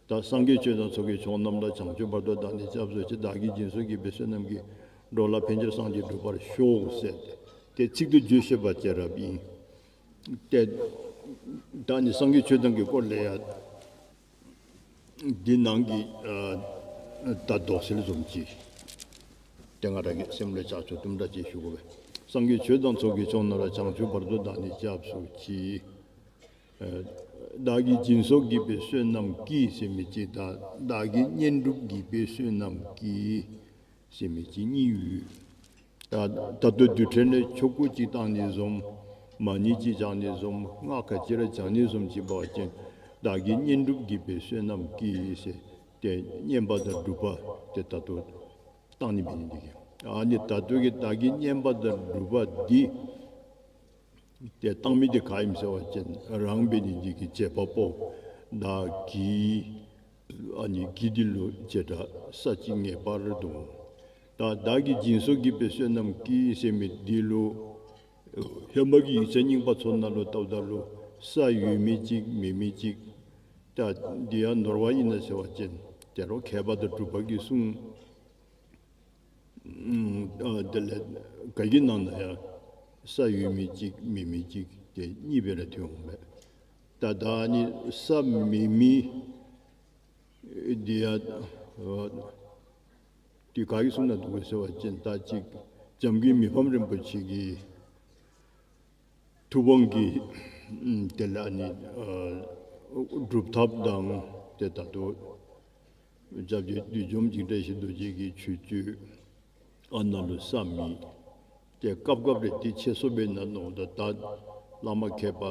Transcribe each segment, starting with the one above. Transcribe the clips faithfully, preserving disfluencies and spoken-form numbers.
ད་སངས་རྒྱས་ཆོས་དང་ཚོགས་ཀྱི་མཆོག་རྣམས་ལ། བྱང་ཆུབ་བར་དུ་བདག་ནི་སྐྱབས་སུ་མཆི། བདག་གིས་སྦྱིན་སོགས་བགྱིས་པའི་བསོད་ནམས་ཀྱིས། འགྲོ་ལ་ཕན་ཕྱིར་སངས་རྒྱས་འགྲུབ་པར་ཤོག་ཟེར་ཏེ་ཚིག་དེ་བརྗོད་བཞིན་པ་ཅིག་ར་ཨིན། ཏེ་ད་ནི་སངས་རྒྱས་ཆོས་དང་གི་སྐོར་ལས་ཡང་འདི་ནང་གི་ཨ་ད་དོགས་སེལ་བཟུམ་ཅིག་ཏེ་ང་ར་གི་སེམས་ལུ་ཆགས་ཚུལ་དུམ་གྲ་ཅིག་ཞུ་དགོ་པས། སངས་རྒྱས་ཆོས་དང་ཚོགས་ཀྱི་མཆོག་རྣམས་ལ། བྱང་ཆུབ་བར་དུ་བདག་ནི་སྐྱབས་སུ་མཆི། ཨ་བདག་གིས་སྦྱིན་སོགས་བགྱིས་པའི་བསོད་ནམས་ཀྱིས་ཟེར་མི་ཅིག་དང་བདག་གིས་བསྙེན་སྒྲུབ་བགྱིས་པའི་བསོད་ནམས་ཀྱིས་ཟེར་མི་ཅིག་གཉིས་ཡོད། ད་ད་ལྟོ་དུས་ཁྲོད་ནང་ཆོ་ག་ཅིག་བཏང་ནི་བཟུམ་མ་ཎི་ཅིག་བགྱང་ནི་བཟུམ་སྔགས་ག་ཅི་ར་བགྱང་ནི་བཟུམ་ཅིག་འབད་བ་ཅིན་བདག་གིས་བསྙེན་སྒྲུབ་བགྱིས་པའི་བསོད་ནམས་ཀྱིས་ཟེར་ཏེ་བསྙེན་པ་དང་སྒྲུབ་པ་ཏེ་ད་ལྟོ་བཏང་ནི་འབད་ནི་འདི་གིས། ཨ་ནི་ད་ལྟོ་གི་བདག་གིས་བསྙེན་པ་དང་སྒྲུབ་པ་འདི་ཏེ་བཏང་མི་འདི་ག་ཨིནམ་ཟེར་བ་ཅིན་རང་འབད་ནི་འདི་གིས་བྱེད་པ་པོ་བདག་གིས་ཨ་ནི་གི་འདི་ལུ་བྱེ་བྲག་ས་གཅིག་ངེས་པར་འདུག། ད་བདག་གིས་སྦྱིན་སོགས་བགྱིས་པའི་བསོད་ནམས་ཀྱིས་ཟེར་མི་འདི་ལུ་ཧེ་མ་གི་ཡིག་ཆ་རྙིང་པ་ཚུ་ནང་ལུ་ལྟཝ་ད་ལུ་ས་ཡོད་མི་ཅིག་མེད་མི་ཅིག། ད་འདི་ཡང་ནོར་བ་ཨིན་ན་ཟེར་བ་ཅིན་ཏེ་རོགས་མཁས་པ་དང་གྲུབ་པ་གི་གསུང་ཨ་དེ་ལས་ག་གི་ནང་ན་ཡང་ས་ཡོད་མི་ཅིག་མེད་མི་ཅིག་ཏེ་གཉིས་སྦེ་ར་ཐོན་འོང་མས། ད་ད་ནི་ས་མེད་མི་འདི་ཡང་ཨ་འདི་ག་གི་གསུང་ནང་འདུག་ཟེར་བ་ཅིན་ད་ཅིག་འཇམ་མགོན་མི་ཕམ་རིན་པོ་ཆེ་གིས་ཐུབ་དབང་གི་ཨམ་དེ་ལས་ཨ་ནི་ཨ་སྒྲུབ་ཐབས་དང་ཏེ་ད་ལྟོ་སྐྱབས་རྗེ་བདུད་འཇོམས་འཇིགས་བྲལ་ཞི་རྡོ་རྗེ་གི་ཆོས་སྤྱོད་ཨ་ནཱ་ལུ་ས་མེད། ཏེ་སྐབས་སྐབས་རེ་ཏེ་ཆེ་སོ་སྦེ་ན་མནོཝ་ད་ད་བླ་མ་མཁས་པ་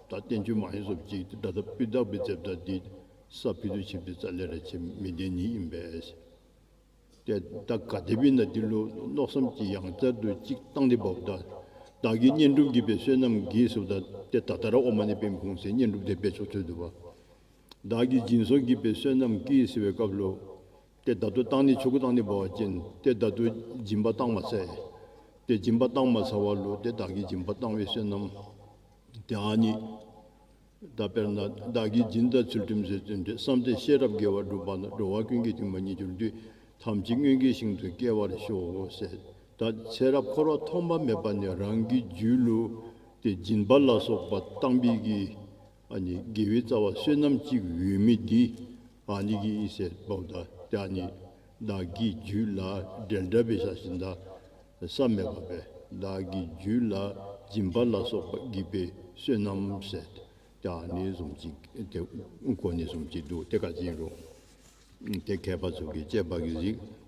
ད་བསྟན་བཅོས་མང་ཤོས་ཅིག་ད་ད་སྤུས་དག་སྦེ་མཛདཔ་ད་འདི་ས་ཕུད་རྡོག་ཅིག་འདི་རྩ་ལས་ར་ཆེ་མི་ལྡན་ནི་ཨིན་པས། ཏེ་ད་ག་དེ་སྦེ་ན་འདི་ལུ་མནོ་བསམ་ཅིག་ཡང་བསྐྱར་དུ་ཅིག་བཏང་སྟེ་འབདཝ་ད་བདག་གིས་བསྙེན་སྒྲུབ་བགྱིས་པའི་བསོད་ནམས་ཀྱིས་ཟེརཝ་ད་ཏེ་ད་ལྟོ་ར་ཨོཾ་མ་ཎི་པདྨེ་ཧཱུྃ་ཟེར་བསྙེན་སྒྲུབ་དེ་འབད་ཆོག་ཆོག་འདུག་པ། བདག་གིས་སྦྱིན་སོགས་བགྱིས་པའི་བསོད་ནམས་ཀྱིས་ཟེར་བའི་སྐབས་ལུ་ཏེ་ད་ལྟོ་བཏང་ནི་ཆོ་ག་བཏང་ནི་འབད་བ་ཅིན་ཏེ་ད་ལྟོ་སྦྱིན་པ་བཏང་མ་ཚར། ཏེ་སྦྱིན་པ་བཏང་མ་ཚར་བ་ལུ་ཏེ་བདག་གིས་སྦྱིན་པ་བཏང་བའི་བསོད་ནམས་ཏེ་ཨ་ནི་ད་དཔེར་ན་བདག་གིས་སྦྱིན་དང་ཚུལ་ཁྲིམས་ཟས་བཅུད་འདྲེས། བསམ་གཏན་ཤེས་རབ་དགེ་བ་སྒྲུབ་པ་ན། འགྲོ་བ་ཀུན་གྱི་དེང་བ་ཉིད་གྱུར་དུས། ཐམས་ཅད་མངོན་དགའི་ཞིང་དུ་སྐྱེ་བར་ཤོག་ཟེར། ད་ཚེ་རབས་འཁོར་བ་ཐོག་མ་མེད་པ་ནས་རང་གི་རྒྱུད་ལུ་ཏེ་སྦྱིན་པ་ལ་སོགས་པ་བཏང་པའི་གི་ཨ་ནི་དགེ་བའི་རྩ་བ་བསོད་ནམས་ཅིག་ཡོད་མི་འདི་ཨ་ནི་གིས་ཟེར་འབདཝ་ད་ཏེ་ཨ་ནི་བདག་གི་རྒྱུད་ལ་འབྲེལ་སྒྲ་སྦེ་བཞག་ཞིནམ་ད་ས་མེད་པ་སྦེ་བདག་གི་རྒྱུད་ལ་སྦྱིན་པ་ལ་སོགས་པ་བགྱིས་པའི་བསོད་ནམས་ཟེར་ཏེ་ཨ་ནི་བཟུམ་ཅིག་ཏེ་གོ་ནི་བཟུམ་ཅིག་འདུག། ཏེ་ག་ཅི་ཨིན་རུང་ཏེ་མཁས་པ་ཚུ་གིས་དཔྱད་པ་གིས་གཟིགས།